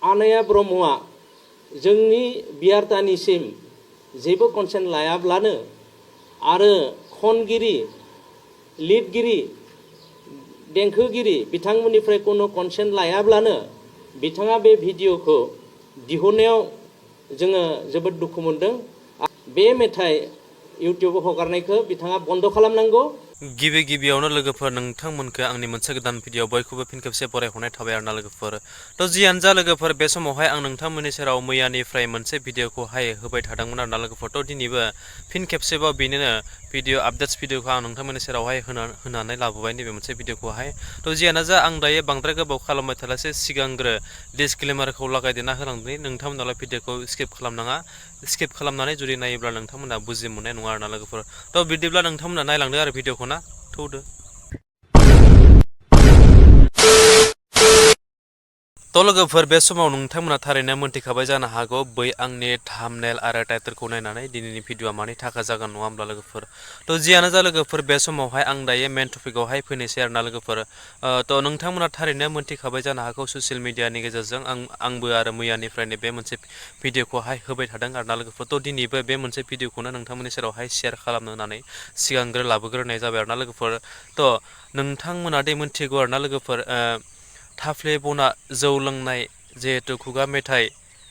आनाया ब्रह्मआ जोंनि बियारतानिसिम जेबो कनसेन्ट लायाब्लानो आरो खनगिरि लिरगिरि देंखोगिरि बिथांमोननिफ्राय कोनो कनसेन्ट लायाब्लानो बिथाङा बे भिडिअखौ दिहुननायाव जोङो जोबोद दुखु मोनदों। बे मेथाइ इउटिउबाव हगारनायखौ बिथाङा बन्द खालामनांगौ। गिबियावनो लोगोफोर नोंथांमोनखौ आंनि मोनसे गोदान भिडिअ बयखौबो फिन खेबसे बरायहरनाय थाबाय आरोना लोगोफोर। थ' जियानो जा लोगोफोर बे समावहाय आं नोंथांमोननि सेराव मैयानिफ्राय मोनसे भिडिअखौहाय होबाय थादोंमोन आरोना लोगोफोर। थ' दिनैबो फिन खेबसेबाव बेनिनो भिडिअ आपडेट्स भिडिअखौ आं नोंथांमोननि सेरावहाय होनानै लाबोबाय नैबे मोनसे भिडिअखौहाय। थ' जियानो जा आं दायो बांद्राय गोबाव खालामबाय थालासे सिगांग्रो डिसक्लेमारखौ लागायदेरना होलांदों। नोंथांमोनालाय भिडिअखौ स्किप खालामनाङा। स्किप खालामनानै जुदि नायोब्ला नोंथांमोना बुजि मोननाय नङा आरोना लोगोफोर। थ' बिदिब्ला नोंथांमोना नायलांदो आरो भिडिअखौ ना थौदो। थ' लोगोफोर बे समाव नोंथांमोना थारैनो मोनथिखाबाय जानो हागौ बै आंनि थाम्बनेल आरो टाइटेलखौ नायनानै दिनैनि भिडिअआ मानि थाखाय जागोन नङा होमब्ला लोगोफोर। थ' जियानो जा लोगोफोर बे समावहाय आं दायो मेन टपिकआवहाय फैनोसै आरोना लोगोफोर। थ' नोंथांमोना थारैनो मोनथिखाबाय जानो हागौ ससियेल मिडियानि गेजेरजों आंबो आरो मैयानिफ्रायनो बे मोनसे भिडिअखौहाय होबाय थादों आरोना लोगोफोर। थ' दिनैबो बे मोनसे भिडिअखौनो नोंथांमोननि सेरावहाय शेयार खालामनो होननानै सिगांग्रो लाबोग्रोनाय जाबाय आरोना लोगोफोर। थ' नोंथांमोना दे मोनथिगौ आरोना लोगोफोर थाफ्ले बना जौ लोंनाय जिहेथु खुगा मेथाइ,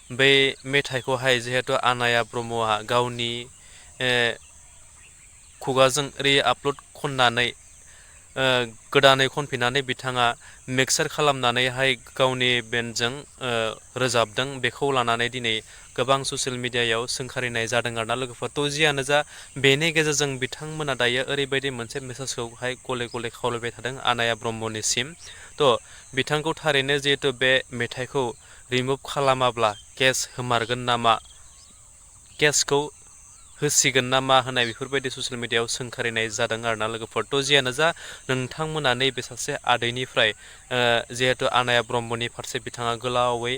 बै मेथाइखौहाय जिहेतु आनाया ब्रह्मआ गावनि खुगाजों रि-आपल'ड खननानै गोदानै खनफिननानै बिथाङा मिक्सार खालामनानैहाय गावनि बेन्डजों रोजाबदों। बेखौ लानानै दिनै गोबां ससियेल मिडियायाव सोंखारिनाय जादों आरोना लोगोफोर। थ' जियानो जा बेनि गेजेरजों बिथांमोना दायो ओरैबायदि मोनसे मेसेजखौहाय गले गले खावलायबाय थादों आनाया ब्रह्मनिसिम। थ' बिथांखौ थारैनो जिहेतु बे मेथाइखौ रिमुभ खालामाब्ला केस होमारगोन नामा, केसखौ होसिगोन नामा होननाय बेफोरबायदि ससियेल मिडियायाव सोंखारिनाय जादों आरोना लोगोफोर। थ' जियानो जा नोंथांमोना नैबे सासे आदैनिफ्राय जिहेतु आनाया ब्रह्मनि फारसे बिथाङा गोलावै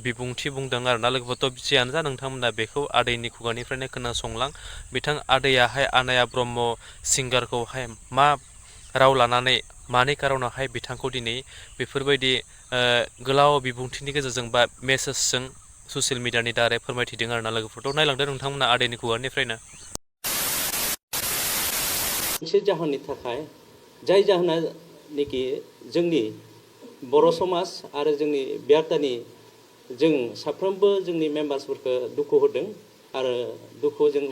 बिबुंथि बुंदों आरोना लोगोफोर। थ' जियानो जा नोंथांमोना बेखौ आदैनि खुगानिफ्रायनो खोनासंलां। बिथां आदैयाहाय आनाया ब्रह्म सिंगारखौहाय मा राव लानानै मानि खारनावहाय बिथांखौ दिनै बेफोरबायदि गोलाव बिबुंथिनि गेजेरजों बा मेसेजजों ससियेल मिडियानि दारै फोरमायथिदों आरोना लोगोफोरथ' नायलांदो नोंथांमोना आदैनि खुगानिफ्रायनो। मोनसे जाहोननि थाखाय जाय जाहोनानोखि जोंनि बर' समाज आरो जोंनि बियारतानि जों साफ्रोमबो जोंनि मेम्बार्सफोरखौ दुखु होदों आरो दुखु जों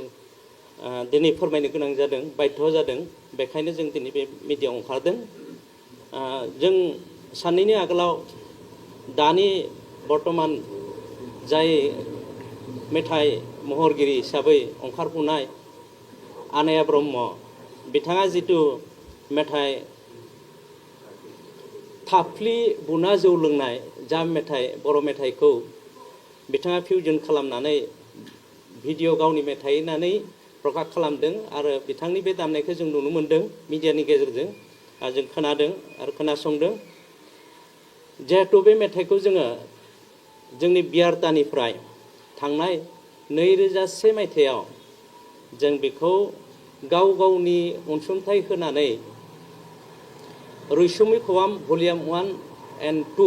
दिनै फोरमायनो गोनां जादों, बाध्य जादों। बेखायनो जों दिनै बे मिडियायाव ओंखारदों। जों साननैनि आगोलाव दानि बर्तमान जाय मेथाइ महरगिरि हिसाबै ओंखारफुनाय आनाया ब्रह्म, बिथाङा जिथु मेथाइ थाफ्लि बुना जौ लोंनाय जा मेथाइ बर' मेथाइखौ बिथाङा फिउजन खालामनानै भिडिअ गावनि मेथाइ होननानै प्रकाश खालामदों आरो बिथांनि बे दामनायखौ जों नुनो मोन्दों मिडियानि गेजेरजों। जों खोनादों आरो खोनासंदों। जिहेतु बे मेथाइखौ जोङो जोंनि बियारतानिफ्राय थांनाय 2001 मायथाइयाव जों बेखौ गाव गावनि अनसुंथाइ होनानै रैसुमै खबाम भलिउम 1 and 2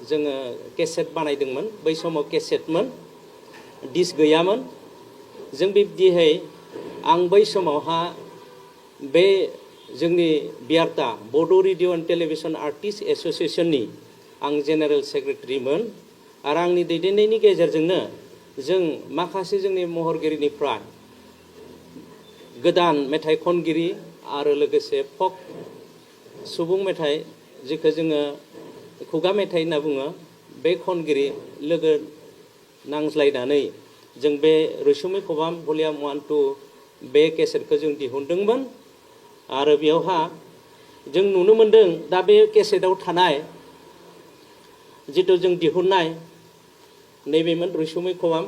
जोङो केसेट बानायदोंमोन। बै समाव केसेटमोन, डिस्क गैयामोन। जों बिब्दिहै आं बै समावहा बे जोंनि बियारता बड' रेडिअ एन्ड टेलिभिसन आर्टिस्ट एस'सिएसननि आं जेनेरेल सेक्रेटारिमोन आरो आंनि दैदेननायनि गेजेरजोंनो जों माखासे जोंनि महरगिरिनिफ्राय गोदान मेथाइ खनगिरि आरो लोगोसे फक सुबुं मेथाइ जेखौ जोङो खुगा मेथाइ होनना बुङो, बे खनगिरि लोगो नांज्लायनानै जों बे रैसुमै खबाम भलिउम 1, 2 बे केसेटखौ जों दिहुनदोंमोन। आरो बेयावहा जों नुनो मोन्दों दा बे केसेटआव थानाय जिथु जों दिहुननाय नैबेमोन रैसुमै खबाम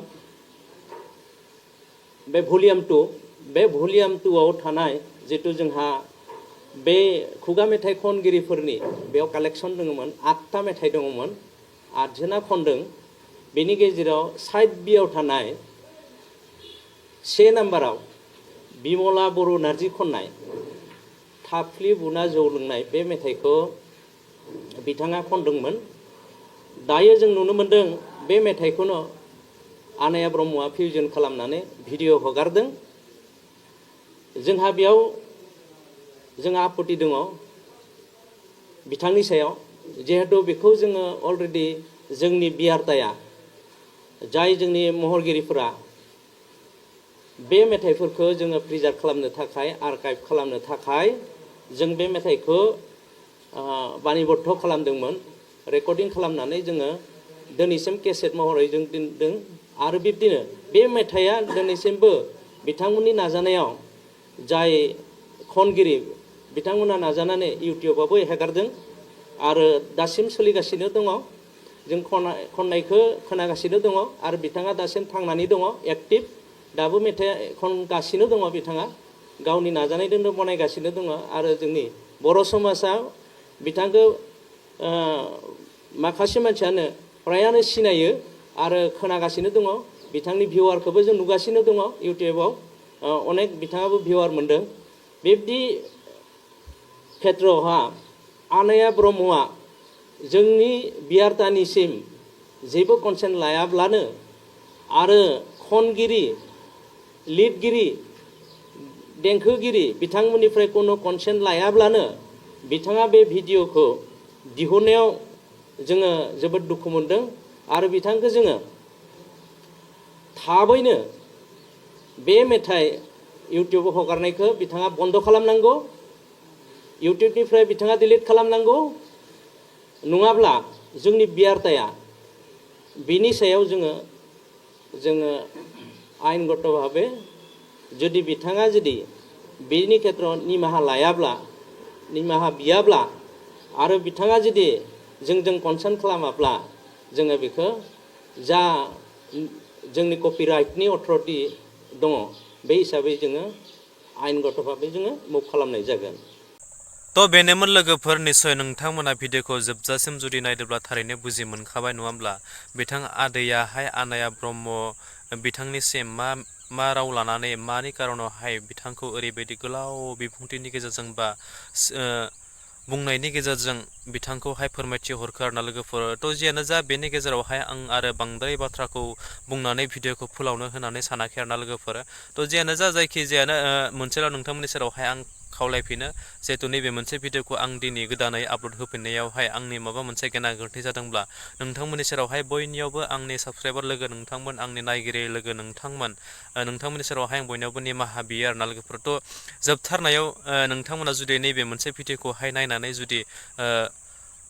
बे भलिउम 2, बे भलिउम 2 आव थानाय जिथु जोंहा बे खुगा मेथाइ खनगिरिफोरनि बेयाव कालेक्सन दङमोन, 8टा मेथाइ दङमोन, 8 जोना खनदों। बेनि गेजेराव साइड बियाव थानाय 1 नाम्बाराव बिमला बर' नार्जि खननाय थाफ्लि बुना जौ लोंनाय बे मेथाइखौ बिथाङा खनदोंमोन। दायो जों नुनो मोनदों बे मेथाइखौनो आनाया ब्रह्मआ फिउजन खालामनानै भिडिअ हगारदों। जोंहा बेयाव आपत्ति दङ बिथांनि सायाव, जिहेतु बेखौ जोङो अलरेडि जोंनि बियारताया जाय जोंनि महरगिरिफोरा बे मेथाइफोरखौ जोङो प्रिजार्भ खालामनो थाखाय, आर्काइभ खालामनो थाखाय जों बे मेथाइखौ बानिबद्ध खालामदोंमोन, रेकर्डिं खालामनानै जोङो दिनैसिम केसेट महरै जों दोनदों। आरो बिब्दिनो बे मेथाइआ दिनैसिमबो बिथांमोननि नाजानायाव जाय खनगिरि बिथांमोना नाजानानै इउटिउबावबो हेगारदों आरो दासिम सोलिगासिनो दङ। जों खननायखौ खोनागासिनो दङ आरो बिथाङा दासिम थांनानै दङ, एक्टिभ। दाबो मेथाइ खनगासिनो दङ बिथाङा, गावनि नाजानायजोंनो बनायगासिनो दङ। आरो जोंनि बर' समाजा बिथांखौ माखासे मानसियानो फ्रायानो सिनायो आरो खोनागासिनो दङ। बिथांनि भिउआरखौबो जों नुगासिनो दङ इउटिउबाव, अनेक बिथाङाबो भिउआर मोनदों। बिब्दि खेत्रआवहा आनाया ब्रह्मआ जोंनि बियारतानिसिम जेबो कनसेन्ट लायाब्लानो आरो खनगिरि, लिरगिरि, देंखोगिरि बिथांमोननिफ्राय कोनो कनसेन्ट लायाब्लानो बिथाङा बे भिडिअखौ दिहुननायाव जोङो जोबोद दुखु मोनदों। आरो बिथांखौ जोङो थाबैनो बे मेथाइ इउटिउबाव हगारनायखौ बिथाङा बन्द खालामनांगौ, इउटिउबनिफ्राय बिथाङा डिलिट खालामनांगौ, नङाब्ला जोंनि बियारताया बिनि सायाव जोङो आयेनगत भाबै जुदि बिथाङा बेनि खेत्रआव निमाहा बियाब्ला आरो बिथाङा जुदि जोंजों कनसार्न खालामाब्ला जोङो बेखौ जा जोंनि कपिराइटनि अथरिटि दङ बे हिसाबै जोङो आयेनगत भाबै जोङो मुभ खालामनाय जागोन। थ' बेनोमोन लोगोफोर, निस्सय नोंथांमोना भिडिअखौ जोबजासिम जुदि नायदोंब्ला थारैनो बुजि मोनखाबाय नङा होमब्ला? बिथां आदैयाहाय आनाया ब्रह्म बिथांनिसिम मा राव लानानै मानि कारनावहाय बिथांखौ ओरैबायदि गोलाव बिबुंथिनि गेजेरजों बा बुंनायनि गेजेरजों बिथांखौहाय फोरमायथि हरखो आरोना लोगोफोर। थ' जियानो जा बेनि गेजेरावहाय आं आरो बांद्राय बाथ्राखौ बुंनानै भिडिअखौ फोलावनो होनानै सानाखै आरोना लोगोफोर। थ' जियानो जा जायखिजायानो मोनसेल' नोंथांमोननि सेरावहाय आं खावलायफिनो, जिहेतु नैबे मोनसे भिडिअखौ आं दिनै गोदानै आपल'ड होफिननायावहाय आंनि माबा मोनसे गेना गोरोन्थि जादोंब्ला नोंथांमोननि सेरावहाय बयनियावबो आंनि साबसक्राइबार लोगो नोंथांमोन, आंनि नायगिरि लोगो नोंथांमोननि सेरावहाय आं बयनियावबो निमाहा बियो आरोना लोगोफोर। थ' जोबथारनायाव नोंथांमोना जुदि नैबे मोनसे भिडिअखौहाय नायनानै जुदि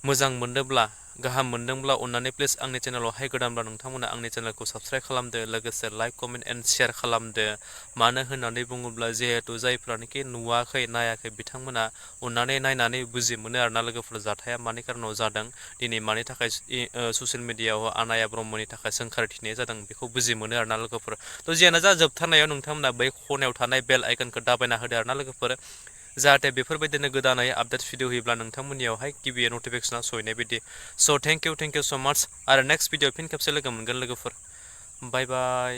मोजां मोनदोंब्ला, गाहाम मोनदोंब्ला अननानै प्लिज आंनि चेनेलावहाय गोदानब्ला नोंथांमोना आंनि चेनेलखौ साबसक्राइब खालामदो, लोगोसे लाइक, कमेन्ट एन्ड शेयार खालामदो। मानो होननानै बुङोब्ला जिहेतु जायफ्रानोखि नुवाखै, नायाखै बिथांमोना अननानै नायनानै बुजि मोनो आरोना लोगोफोर, जाथाया मानि कारनाव जादों, दिनै मानि थाखाय ससियेल मिडियाआव आनाया ब्रह्मनि थाखाय सोंखारिथिनाय जादों बेखौ बुजि मोनो आरोना लोगोफोर। थ' जियानो जा जोबथारनायाव नोंथांमोना बै खनायाव थानाय बेल आइकनखौ दाबायना होदो आरोना लोगोफोर, जाहाथे बेफोरबायदिनो गोदानै आपडेट भिडिअ होयोब्ला नोंथांमोननियावहाय गिबियै नटिफिकेसना सहैनाय बायदि। स' थेंक इउ स' माच। आरो नेक्स्ट भिडिअ फिन खेबसे लोगो मोनगोन लोगोफोर। बाय बाय।